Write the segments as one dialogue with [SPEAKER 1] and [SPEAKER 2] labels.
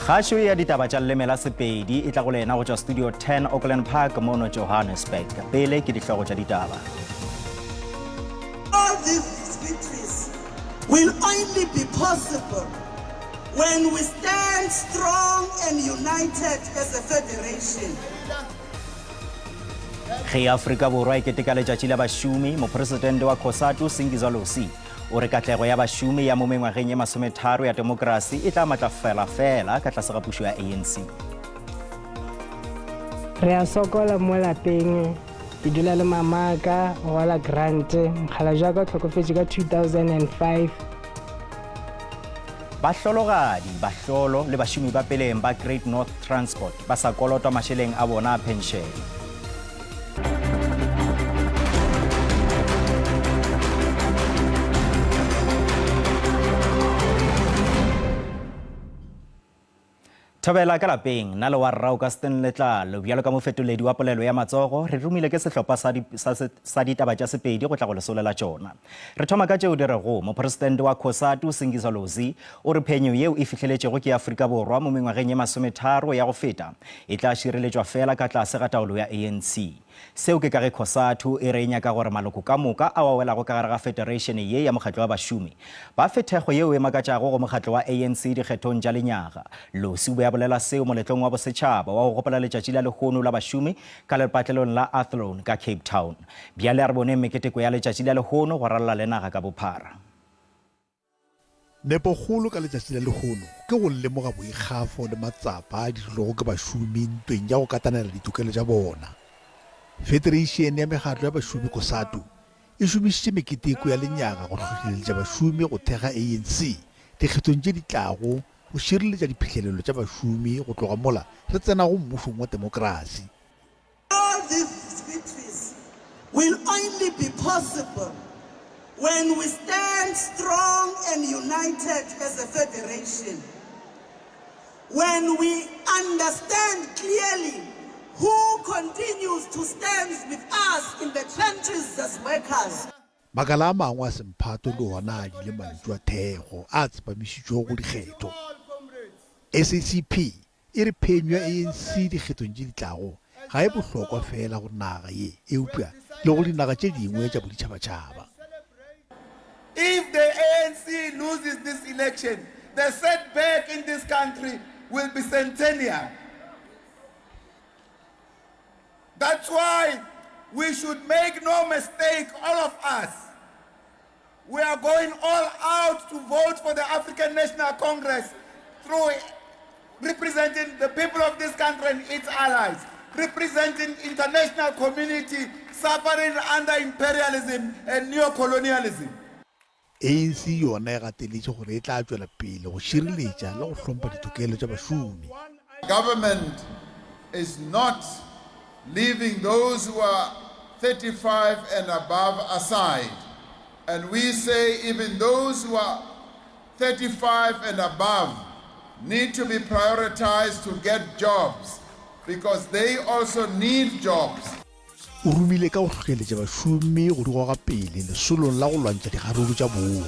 [SPEAKER 1] Kgašo ya ditaba tša leleme la Sepedi e tla go lena go tšwa Studio 10 Auckland Park mono Johannesburg. Pele ke dihlogo tša ditaba.
[SPEAKER 2] All these victories will only be possible when we stand strong and united as a federation.
[SPEAKER 1] Ge Afrika Borwa e keteka letšatši la bašomi, mopresidente wa Cosatu Singiswa Losi o re katlego ya bašomi ya mo mengwageng ye masometharo ya temokrasi e tla matlafala fela ka tlase ga pušo ya ANC.
[SPEAKER 3] Re a sokola mo lapeng, ke dula le mamaka, o gola grant, mokgalabje wa ka o hlokofetše ka 2005.
[SPEAKER 1] Bahlologadi, bahlolo le bašomi ba peleng ba Great North Transport ba sa kolotwa mašeleng a bona a phenšene. Thobela ka lapeng, nna le wa rra Augustine Letlalo, bjalo ka mofetoledi wa polelo ya matsogo, re romile ke sehlopha sa, sa, sa ditaba tša Sepedi go tla go le solela tšona. Re thoma ka tšeo di rego, Mopresidente wa Cosatu, Singiswa Lozi, o re phenyo yeo e fihleletšego ke Afrika Borwa mo mengwageng ye masometharo ya go feta e tla šireletšwa feela ka tlase ga taolo ya ANC. Seo ke ka ge Cosatu e re e nyaka gore maloko ka moka ao a welago ka gare ga federeišene ye ya mokgatlo wa bašomi ba fe thekgo yeo e makatšago go mokgatlo wa ANC dikgethong tša lenyaga. Losi o be a bolela seo moletlong wa bosetšhaba wa go gopola letšatši la lehono la bašomi ka lepatlelong la Athlone ka Cape Town. Bjale a re boneng meketeko ya letšatši la lehono go ralala le naga ka bophara.
[SPEAKER 4] Nepokgolo ka letšatši la lehono ke go lemoga boikgafo le matsapa a dirilwego ke bašomi ntweng ya go katanela ditokelo tša bona. Fetereišene ya Mekgatlo ya Bašomi, COSATU, e šomišitše meketeko ya lenyaga go hlohleletša bašomi go thekga ANC dikgethong tše di tlago go šireletša diphihlelelo tša bašomi go tloga mola re tsenago mmušong wa temokrasi.
[SPEAKER 2] All these victories will only be possible when we stand strong and united as a federation, when we understand clearly who continues to stand with us in the trenches as workers.
[SPEAKER 4] Makala a mangwe a semphato le ona a adile mantšu a thekgo a tsepamišitšwego go dikgetho. SACP E re phenyo ya ANC dikgethong tše di tlago ga e bohlokwa feela go naga ye eupša le go dinaga tše dingwe tša boditšhabatšhaba.
[SPEAKER 5] If the ANC loses this election, the setback in this country will be centennial. That's why we should make no mistake, all of us. We are going all out to vote for the African National Congress through representing the people of this country and its allies, representing international community suffering under imperialism and neocolonialism.
[SPEAKER 4] ANC yona e gateletše gore e tla tšwela pele go šireletša le go hlompha ditokelo tša bašomi.
[SPEAKER 5] Government is not leaving those who are 35 and above aside. And we say even those who are 35 and above need to be prioritized to get jobs because they also need jobs.
[SPEAKER 4] O rumile ka go hlohleletša bašomi go di goga pele lesolong la go lwantšha dikgaruru tša bong.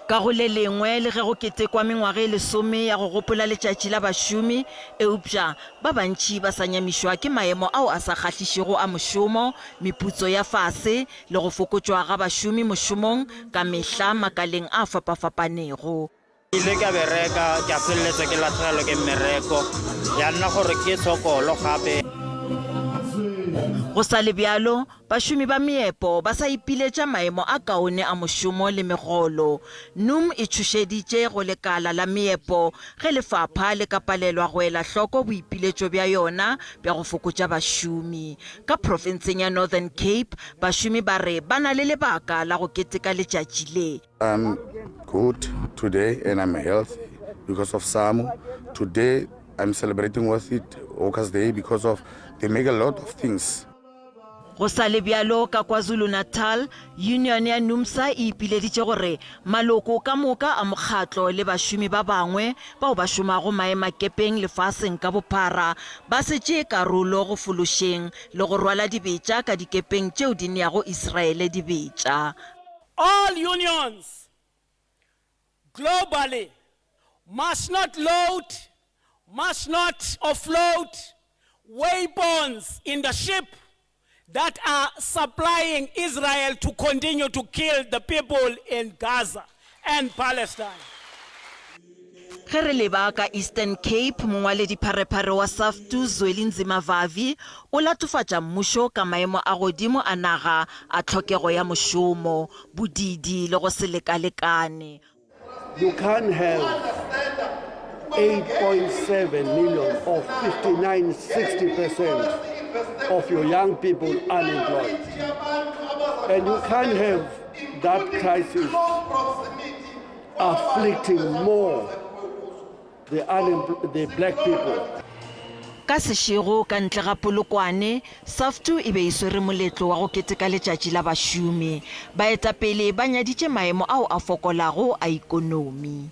[SPEAKER 6] Ka go le lengwe, le ge go ketekwa mengwaga e lesome ya go gopola Letšatši la Bašomi, eupša ba bantši ba sa nyamišwa ke maemo ao a sa kgahlišego a mošomo, meputso ya fase le go fokotšwa ga bašomi mošomong ka mehla makaleng a fapafapanego.
[SPEAKER 7] Ke ile ka bereka ka feleletsa ke latlhegelwa ke mmereko, ya nna gore ke tshokolo gape.
[SPEAKER 6] Go sa le bjalo, bašomi ba meepo ba sa ipiletša maemo a kaone a mošomo le megolo. NUM e tšhošeditše go lekala la meepo ge lefapha le ka palelwa go ela hloko boipiletšo bja yona bja go fokotša bašomi. Ka profenseng ya Northern Cape, bašomi ba re ba na le lebaka la go keteka letšatši le.
[SPEAKER 8] I'm good today and I'm healthy because of SAMU. Today I'm celebrating with it Workers Day because of they make a lot of things.
[SPEAKER 6] Go sa le bjalo, ka KwaZulu-Natal, yunione ya NUMSA e ipileditše gore maloko ka moka a mokgatlo le bašomi ba bangwe bao ba šomago maemakepeng lefaseng ka bophara ba se tšee karolo go fološeng le go rwala dibetša ka dikepeng tšeo di neago Israele dibetša.
[SPEAKER 9] All unions. globally must not load, must not offload weapons in the ship that are supplying Israel to continue to kill the people in Gaza and Palestine.
[SPEAKER 6] Ge re leba ka Eastern Cape, mongwaledipharephare wa Saftu Zwelinzima Vavi o latofatša mmušo ka maemo a godimo a naga a tlhokego ya mošomo, bodiidi le go se lekalekane.
[SPEAKER 10] You can't have 8.7 million or 59, 60 percent of your young people unemployed. And you can't have that crisis afflicting more the, the black people.
[SPEAKER 6] Ka sešego ka ntle ga Polokwane, Saftu e be e swere moletlo wa go keteka letšatši la bašomi. Baetapele ba nyaditše maemo ao a fokolago a ikonomi.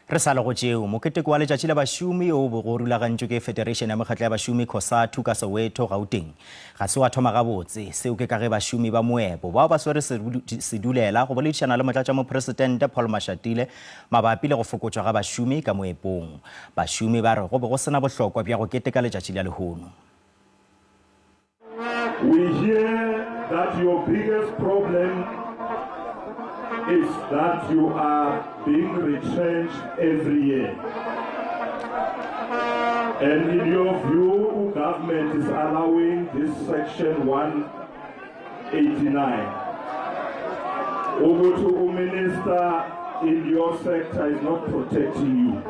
[SPEAKER 1] Re sa le go tšeo, moketeko wa Letšatši la Bašomi o bego o rulagantšwe ke Federation ya Mekgatlo ya Bašomi, Cosatu, ka Soweto, Gauteng, ga se wa thoma gabotse. Seo ke ka ge bašomi ba moepo bao ba swere sedulela go boledišana le Motlatšamopresidente Paul Mashatile mabapi le go fokotšwa ga bašomi ka moepong. Bašomi ba re go be go se na bohlokwa bja go keteka letšatši la lehono.
[SPEAKER 11] We hear that your biggest problem is that you are being retrenched every year. And in your view, government is allowing this section 189. Ukuthi uminister in your sector is not protecting you.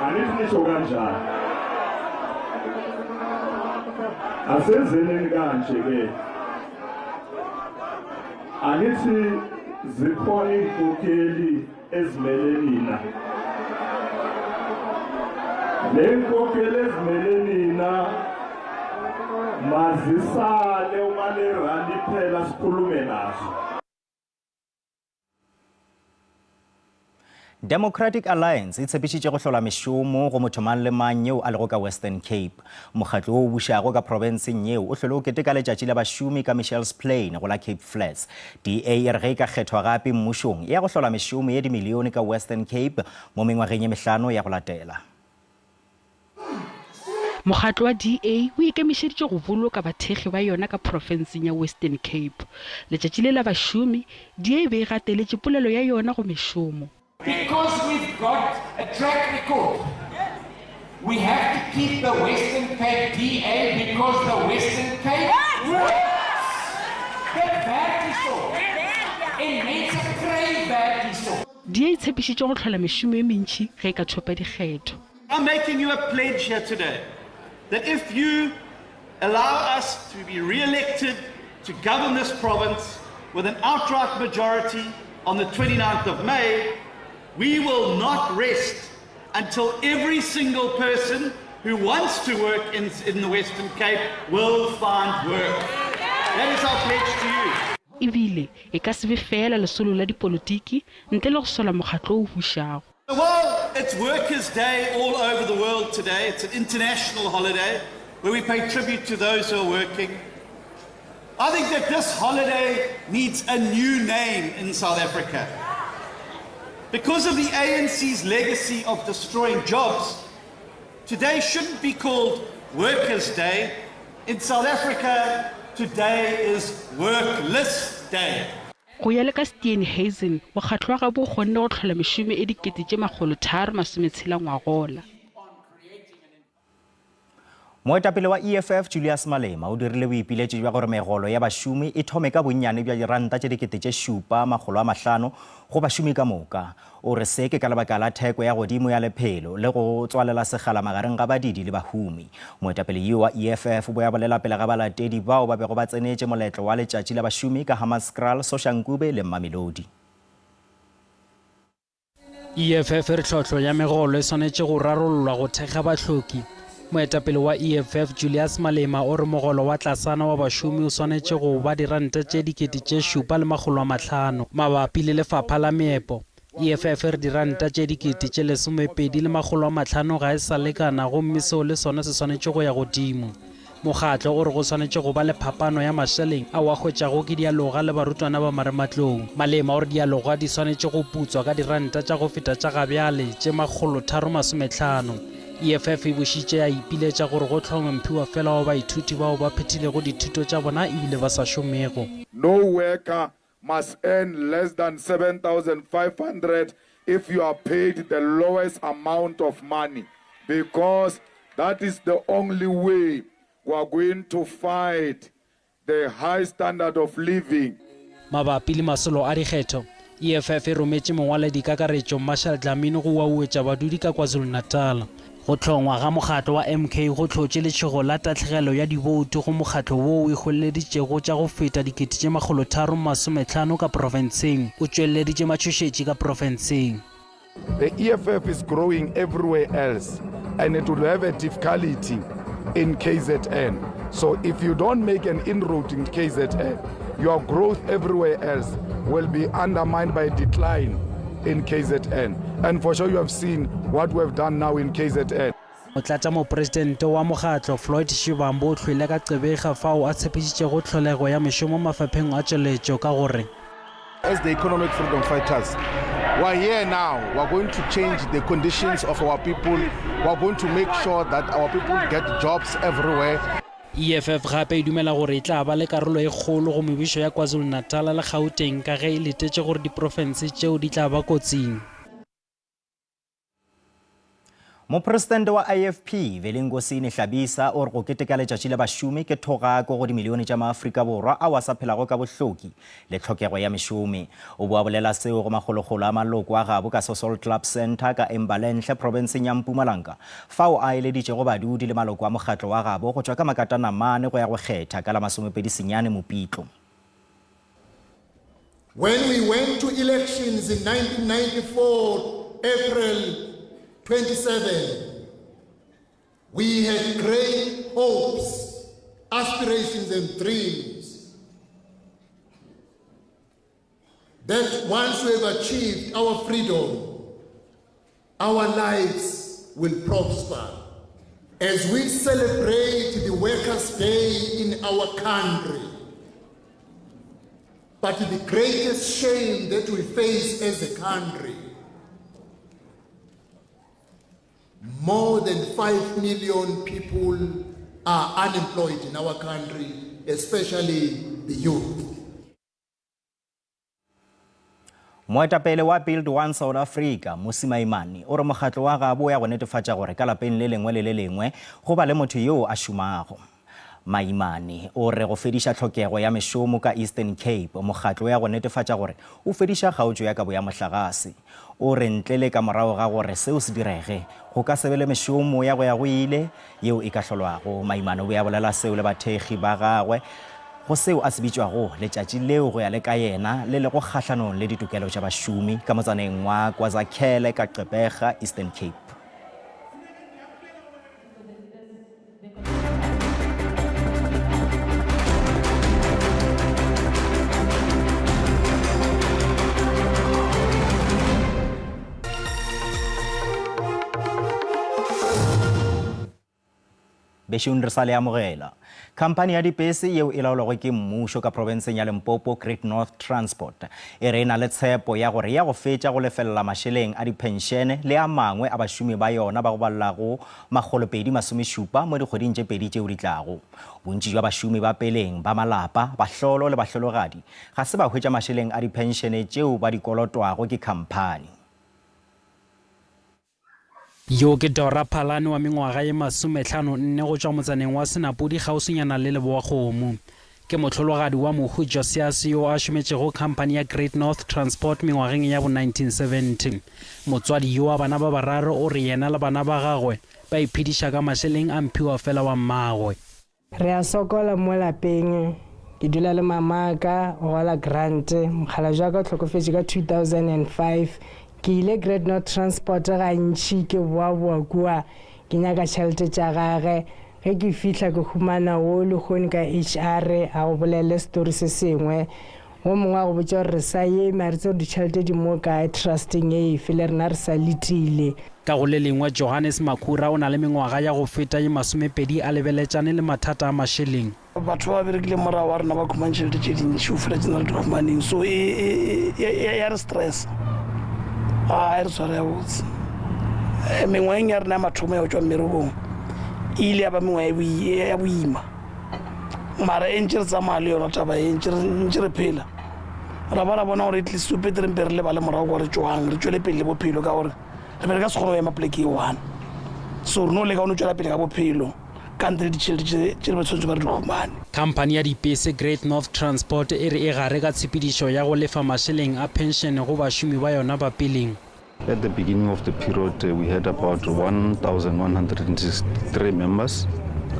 [SPEAKER 11] Angithi nisho kanjani? Asenzeneni kanje ke. Angithi zikhona iy'nkokheli ezimele nina. Le nkokheli ezimele nina mazisale uma le rally iphela sikhulume nazo.
[SPEAKER 1] Democratic Alliance e tshepišitše go hlola mešomo go motho mang le mang yeo a lego ka Western Cape. Mokgatlo wo o bušago ka profenseng yeo o hlwele o keteka letšatši la bašomi ka Mitchells Plain go la Cape Flats. DA e re ge e ka kgethwa gape mmušong e ya go hlola mešomo ye dimilione ka Western Cape mo mengwageng ye mehlano ya go latela.
[SPEAKER 12] Mokgatlo wa DA o ikemišeditše go boloka bathekgi ba yona ka profenseng ya Western Cape. Letšatši le la bašomi, DA e be e gateletše polelo ya yona go mešomo.
[SPEAKER 13] Because we've got a track record, we have to keep the Western Cape DA because the Western Cape works. Dit werk hierso. En mense kry werk hierso.
[SPEAKER 12] DA e tshepišitše go hlola mešomo e mentši ge e ka thopa dikgetho.
[SPEAKER 14] I'm making you a pledge here today that if you allow us to be re-elected to govern this province with an outright majority on the 29th of May, we will not rest until every single person who wants to work in, in the Western Cape will find work. That is our pledge to you.
[SPEAKER 12] Ebile e ka se be feela lesolo la dipolotiki ntle le go sola mokgatlo o bušago.
[SPEAKER 14] Well, it's Workers' Day all over the world today. It's an international holiday where we pay tribute to those who are working. I think that this holiday needs a new name in South Africa. Because of the ANC's legacy of destroying jobs, today shouldn't be called Workers' Day. In South Africa, today is Workless Day.
[SPEAKER 12] Go ya le ka Steenhuisen, mokgatlo wa gabo o kgonne go hlola mešomo e 3660 ngwagola.
[SPEAKER 1] Moetapele wa EFF Julius Malema o dirile boipiletšo bja gore megolo ya bašomi e thome ka bonnyane bja diranta tše 7500 go bašomi ka moka. O re se ke ka lebaka la theko ya godimo ya lephelo le go tswalela sekgala magareng ga badidi le bahumi. Moetapele yo wa EFF o be a bolela pele ga balatedi bao ba bego ba tsenetše moletlo wa letšatši la bašomi ka Hammanskraal, Soshanguve le Mamelodi.
[SPEAKER 15] EFF e re tlhohlo ya megolo e swanetše go rarollwa go thekga bahloki. Moetapele wa EFF Julius Malema o re mogolo wa tlasana wa bašomi o swanetše go ba diranta tše 7500. Mabapi le lefapha la meepo, EFF e re diranta tše 12500 ga e sa lekana gomme seo le sona se swanetše go ya godimo. Mokgatlo o re go swanetše go ba le phapano ya mašeleng ao a hwetšago ke dialoga le barutwana ba marematlou. Malema o re dialoga di swanetše go putswa ka diranta tša go feta tša gabjale tše 350. EFF e bušitše ya ipiletša gore go hlongwe mphiwafela wa baithuti bao ba phethilego dithuto tša bona ebile ba sa šomego.
[SPEAKER 5] No worker must earn less than 7,500 if you are paid the lowest amount of money because that is the only way we are going to fight the high standard of living.
[SPEAKER 15] Mabapi le masolo a dikgetho, EFF e rometše mongwaledikakaretšo Marshall Dlamini go uauetša badudi ka KwaZulu-Natal. Go hlongwa ga mokgatlo wa MK go hlotše letšhogo la tahlegelo ya diboutu go mokgatlo woo o ihweleditšego tša go feta 350,000 ka profenseng, o tšweleditše matšhošetši ka profenseng.
[SPEAKER 5] The EFF is growing everywhere else and it will have a difficulty in KZN. So if you don't make an inroad in KZN, your growth everywhere else will be undermined by decline in KZN. And for sure you have seen what we have done now in KZN.
[SPEAKER 15] Motlatšamopresidente wa mokgatlo, Floyd Shivambu o hlwele ka Gqeberha fao a tshepišitšego tlholego ya mešomo mafapheng a tšweletšo ka gore.
[SPEAKER 8] As the economic freedom fighters, we are here now. We are going to change the conditions of our people. We are going to make sure that our people get jobs everywhere.
[SPEAKER 15] EFF gape e dumela gore e tla ba le karolo e kgolo go mebušo ya KwaZulu-Natal le Gauteng ka ge e letetše gore diprofense tšeo di tla ba kotsing.
[SPEAKER 1] Mopresidente wa IFP, Velingosini Hlabisa, o re go keteka letšatši la bašomi ke thogako go dimilione tša maAfrika Borwa ao a sa phelago ka bohloki le tlhokego ya mešomi. O boa bolela seo go makgolokgolo a maloko a gabo ka Sosol Club Centre ka Embalenhle profenseng ya Mpumalanga, fao a eleditšego badudi le maloko a mokgatlo wa gabo go tšwa ka makatanamane go ya go kgetha ka la 29 Mopitlo.
[SPEAKER 5] When we went to elections in 1994, April 27, we had great hopes, aspirations and dreams that once we have achieved our freedom, our lives will prosper. As we celebrate the Workers' Day in our country, but the greatest shame that we face as a country, more than 5 million people are unemployed in our country, especially the youth.
[SPEAKER 1] Moetapele wa Build One South Africa, Mmusi Maimane, o re mokgatlo wa gabo o ya go netefatša gore ka lapeng le lengwe le le lengwe go ba le motho yoo a šomago. Maimane o re go fediša tlhokego ya mešomo ka Eastern Cape, mokgatlo o ya go netefatša gore o fediša kgaotšo ya kabo ya mohlagase. O re ntle le ka morago ga gore seo se direge, go ka se be le mešomo ya go ya go ile yeo e ka hlolwago. Maimane o be a bolela seo le bathekgi ba gagwe go seo a se bitšwago letšatši leo go ya le ka yena le lego kgahlanong le ditokelo tša bašomi ka motsaneng wa Kwazakhele ka Gqeberha, Eastern Cape. Bešong re sa le amogela. Khamphani ya dipese yeo e laolwago ke mmušo ka profenseng ya Limpopo, Great North Transport, e re e na le tshepo ya gore ya go fetša go lefelela mašeleng a diphenšene le a mangwe a bašomi ba yona ba go balelago 270 mo dikgweding tše pedi tšeo di tlago. Bontši bja bašomi ba peleng ba malapa, bahlolo le bahlologadi ga se ba hwetša mašeleng a diphenšene tšeo ba di kolotwago ke khamphani.
[SPEAKER 15] Yo ke Dora Phalane wa mengwaga ye masomehlano-nne go tšwa motsaneng wa Senapodi kgauswinyana le Lebowakgomo. Ke mohlologadi wa mohu Josias yo a šometšego khamphani ya Great North Transport mengwageng ya bo 1970. Motswadi yo wa bana ba bararo o re yena le bana ba gagwe ba iphediša ka mašeleng a mphiwafela wa mmagwe.
[SPEAKER 3] Re a sokola mo lapeng, ke dula le mamaka, o gola grant, mokgalabje wa ka o hlokofetše ka 2005. Ke ile Great North Transport gantši ke boaboa kua ke nyaka tšhelete tša gage. Ge ke fihla ke humana wo lehono ka HR a go bolele story se sengwe. Go mongwe a go botša gore re sa eme, a re tsebe gore ditšhelete di mo kae, trusteng e efe, le rena re sa letile.
[SPEAKER 15] Ka go le lengwe, Johannes Makhura o na le mengwaga ya go feta ye masomepedi a lebeletšane le mathata a mašeleng.
[SPEAKER 16] Batho ba ba berekileng morago wa rena ba khumane tšhelete tše dintši go feta tše nna re di khumaneng, so e, e, e, e, ya re stress, ga e re tshware ya botse. Eh, mengwageng ya rena ya mathomo ya go tšwa mmerekong e ile ya ba mengwaga ya boima, mara e ntše re tsamaya le yona taba e ntše re phela, ra ba ra bona gore at least betere mpe re lebale morago kwa re tšwang, re tšwele pele le bophelo, ka gore re be re ka se kgone go ema poleke e one. So re no leka go no tšwela pele ka bophelo ka ntle le ditšhelete tše tše re ba tshwanetse ba re di humane.
[SPEAKER 15] Khamphani ya dipese Great North Transport e re e gare ka tshepedišo ya go lefa mašeleng a phenšene go bašomi ba yona ba peleng.
[SPEAKER 17] At the beginning of the period, we had about 1,163 members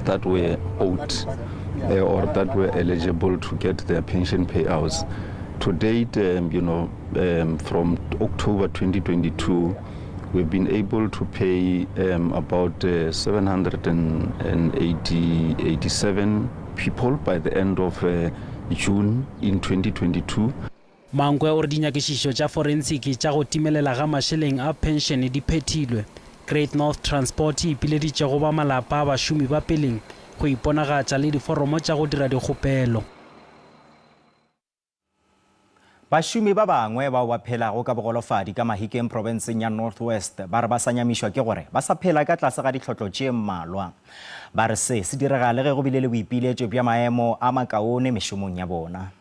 [SPEAKER 17] that were owed uh, or that were eligible to get their pension payouts. To date, um, you know, um, from October 2022, we've been able to pay um, about uh, 787 people by the end of uh, June in 2022.
[SPEAKER 15] Mankwe o re dinyakišišo tša forensiki tša go timelela ga mašeleng a phenšene di phethilwe. Great North Transport e ipileditše go ba malapa a bašomi ba peleng go iponagatša le diforomo tša go dira dikgopelo.
[SPEAKER 1] Bašomi ba bangwe bao ba phelago ka bogolofadi ka Mahikeng profenseng ya North West ba re ba sa nyamišwa ke gore ba sa phela ka tlase ga ditlhotlo tše mmalwa. Ba re se se direga le ge go bile le boipiletšo bja maemo a makaone mešomong ya bona.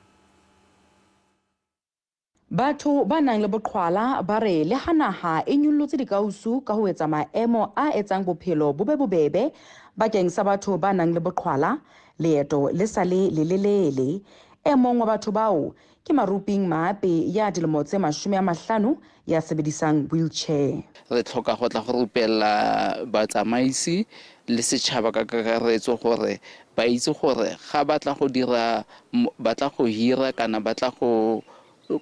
[SPEAKER 18] Batho ba nang le boqhwala ba re le ha naha e nyollotse dikausu ka ho etsa maemo a etsang bophelo bo be bobebe bakeng sa batho ba nang le boqhwala, leeto le sa le lelelele. E mong wa batho bao ke Maruping Maape ya dilemo tse 50 ya sebedisang wheelchair.
[SPEAKER 19] Re tlhoka go tla go rupella batsamaisi le setšhaba ka kakaretso gore ba itse gore ga ba tla go dira, ba tla go hira kana ba tla go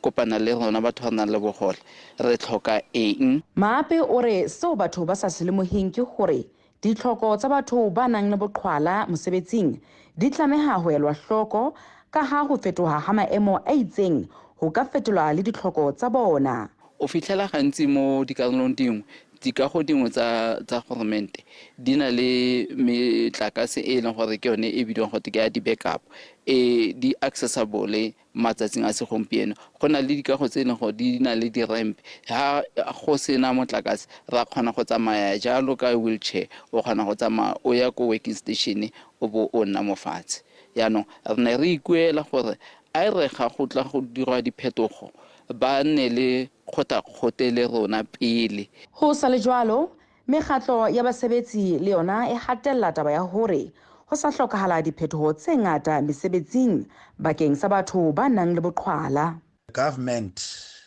[SPEAKER 19] kopana le rona batho ba re nang le bogole, re tlhoka eng.
[SPEAKER 18] Maape o re seo batho ba sa se lemoheng ke hore Ditlhoko tsa batho ba nang le boqhwala mosebetsing di tlameha ho elwa hloko ka ha ho fetoha ha maemo a itseng ho ka fetola le ditlhoko tsa bona.
[SPEAKER 19] O fitlhela gantsi mo dikarolong dingwe, dikago dingwe tsa tsa goromente di na le metlakase e e leng gore ke yone e bidiwang gote ke ya di-backup, e di accessible Matsatsing a segompieno go na le dikago tse e leng gore di na le di-ramp, ha go sena motlakase ra kgona go tsamaya jalo ka wheelchair, o kgona go tsamaya o ya ko working station o bo o nna mo fatshe. Jaanong re ne re ikuela gore a e re ga go tla go dirwa diphetogo ba nne le kgotakgote le rona pele.
[SPEAKER 18] Ho sa le jwalo, Mekgatlo ya basebetsi le yona e hatella taba ya hore ho sa hlokahala diphetoho tse ngata mesebetsing bakeng sa batho ba nang le boqhwala.
[SPEAKER 20] Government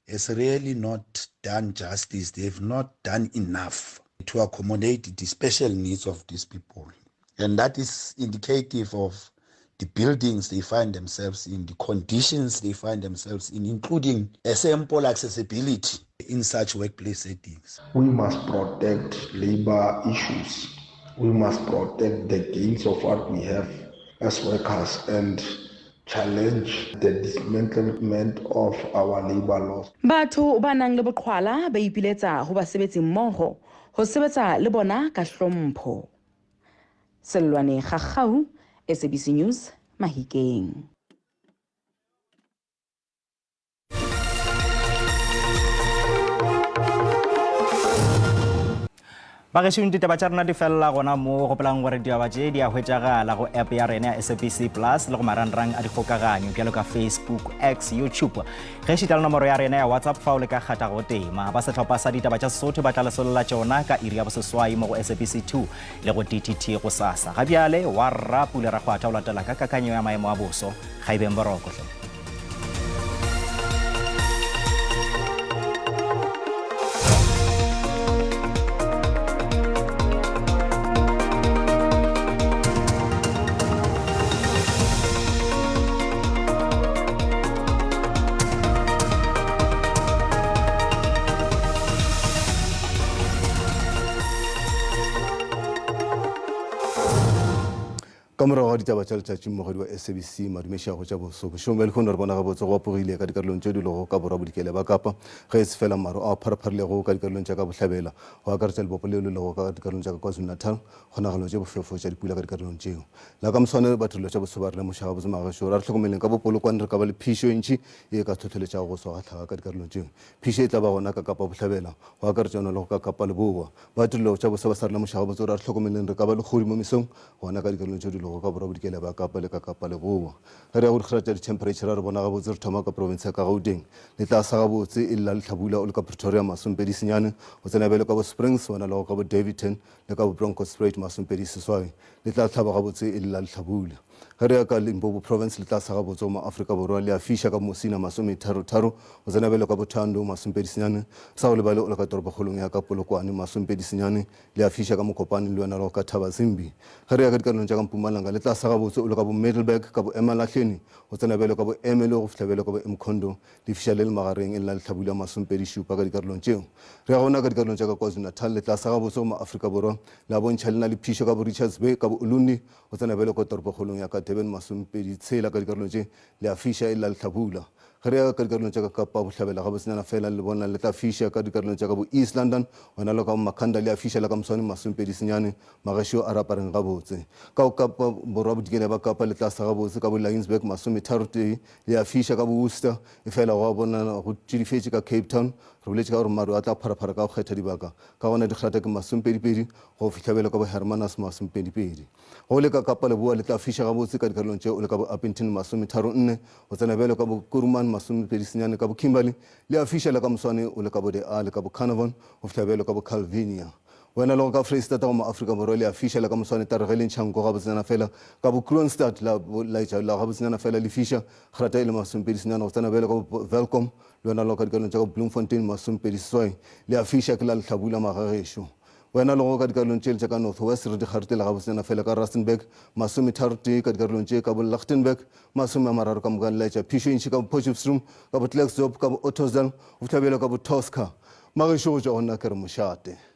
[SPEAKER 20] has really not done justice, they've not done enough to accommodate the special needs of these people. And that is indicative of the buildings they find themselves in, the conditions they find themselves in, including a simple accessibility in such workplace settings.
[SPEAKER 21] We must protect labor issues. We must protect the gains of what we have as workers and challenge the dismantlement of our labor laws.
[SPEAKER 18] Batho ba nang le boqhwala ba ipiletsa ho basebetsi mmoho ho sebetsa le bona ka hlompho. Sellwane Gagau, SABC News, Mahikeng.
[SPEAKER 1] Bagešong, ditaba tša rena di felela gona mo. Gopolang gore ditaba tše di a hwetšagala go app ya rena ya SABC Plus le go marangrang a dikgokaganyo bjalo ka Facebook, X, YouTube, ge šita le nomoro ya rena ya WhatsApp fao le ka kgathago tema. Ba sehlopha sa ditaba tša Sesotho ba tla le solela tšona ka iri ya boseswai mo go SABC 2 le go DTT gosasa. Ga bjale wa rra Pule Rakgwatha o latela ka kakanyo ya maemo a boso. Ga e beng boroko hle.
[SPEAKER 2] Ka morago ga ditaba tša letšatši, mmogedi wa SABC Madume Shago tša boso bošegong bja lehono re bona gabotse go apogile ka dikarolong tše di lego ka borwa bodikela ba Kapa ge e se fela maru ao pharapharilego ka dikarolong tša ka bohlabela go akaretša lebopo leo le lego ka dikarolong tša ka KwaZulu-Natal kgonagalo tše bofefo tša dipula ka dikarolong tšeo. La ka moswane batirelo tša boso ba re lemoša gabotse magešo ra re hlokomeleng ka bo Polokwane re ka ba le phišo e ntši ye e ka hlohleletšago go swa ga hlaga ka dikarolong tšeo. Phišo e tla ba gona ka Kapa Bohlabela go akaretša yona le go ka Kapa Leboa. Ba tirelo tša boso ba sa re lemoša gabotse gore a re hlokomeleng re ka ba le kgodi mo mesong gona ka dikarolong tše di lego ka borwa-bodikela bja Kapa le ka Kapa Leboa. Ge re ya go dikgera tša dithemphereitšhara re bona gabotse re thoma ka profense ya ka Gauteng le tlase gabotse e le la lehlabula o le ka Pretoria masompedi senyane go tsena bjalo ka bo Springs gona le go ka bo Daveyton le ka bo Bronkhorstspruit 26 le tla hlaba gabotse e le la lehlabula. Ge re ya ka Limpopo Province le tla sa gabotse go ma-Afrika Borwa le a fiša ka Musina 33 go tsena bjalo ka Bothando 29 sa go lebale o le ka toropokgolong ya ka Polokwane 29 le a fiša ka Mokopane le wena le go ka Thabazimbi. Ge re ya ka dikarolong tša ka Mpumalanga le tla sa gabotse o le ka bo Middelburg ka bo Emalahleni go tsena bjalo ka bo Ermelo go fihla bjalo ka bo Emkhondo le fiša le le magareng e le la lehlabula 27 ka dikarolong tšeo. Re ya gona ka dikarolong tša ka KwaZulu-Natal le tla sa gabotse go ma-Afrika Borwa le a bontšha le na le phišo ka bo Richards Bay ka bo Ulundi Go tsena bjalo kwa toropokgolong ya ka Durban 26 ka dikarolong tše le a fiša e le la lehlabula. Ge re ya ka dikarolong tša ka Kapa Bohlabela gabotsenyana fela le bona le tla fiša ka dikarolong tša ka bo East London gona le ka bo Makhanda le a fiša la ka moswane 29 magešo a re apareng gabotse. Ka go Kapa Borwa Bodikela ba Kapa le tla sa gabotse ka bo Laingsburg 31 le a fiša ka bo Worcester efela gwa bonala go tšidifetše ka Cape Town. Re boletše ka gore maru a tla pharaphara ka go kgetha dibaka ka gona dikgrata ke masomepedipedi Go fihla bjalo ka bo Hermanus masomepedipedi. Go le ka Kapa Leboa le tla fiša gabotse ka dikarolong tše o le ka bo Upington 34, go tsena bjalo ka bo Kuruman 28 ka bo Kimberley le a fiša le ka moswane o le ka bo De Aar le ka bo Carnarvon go fihla bjalo ka bo Calvinia. Wena le go ka Freistata go ma-Afrika Borwa le a fiša le ka moswane tare ge le ntšha nko gabotsenyana fela ka bo Kroonstad la laetša la gabotsenyana fela le fiša grata e le 29 go tsena bjalo ka bo Welkom le wena le go ka dikarolong tša ka bo Bloemfontein 28 le a fiša ke la lehlabula magagešo. Wena le go ka dikarolong tšele tša ka North West re di kgaritela gabotsenyana fela ka Rustenburg, masometharotee ka dikarolong tše ka bo Lichtenburg, 30 ka moka le laetša phišo e ntši ka bo Potchefstroom, ka bo Klerksdorp, ka bo Ottosdal, go fihla bjalo ka bo Tosca. Magešo go tšwa go nna ke re mošate.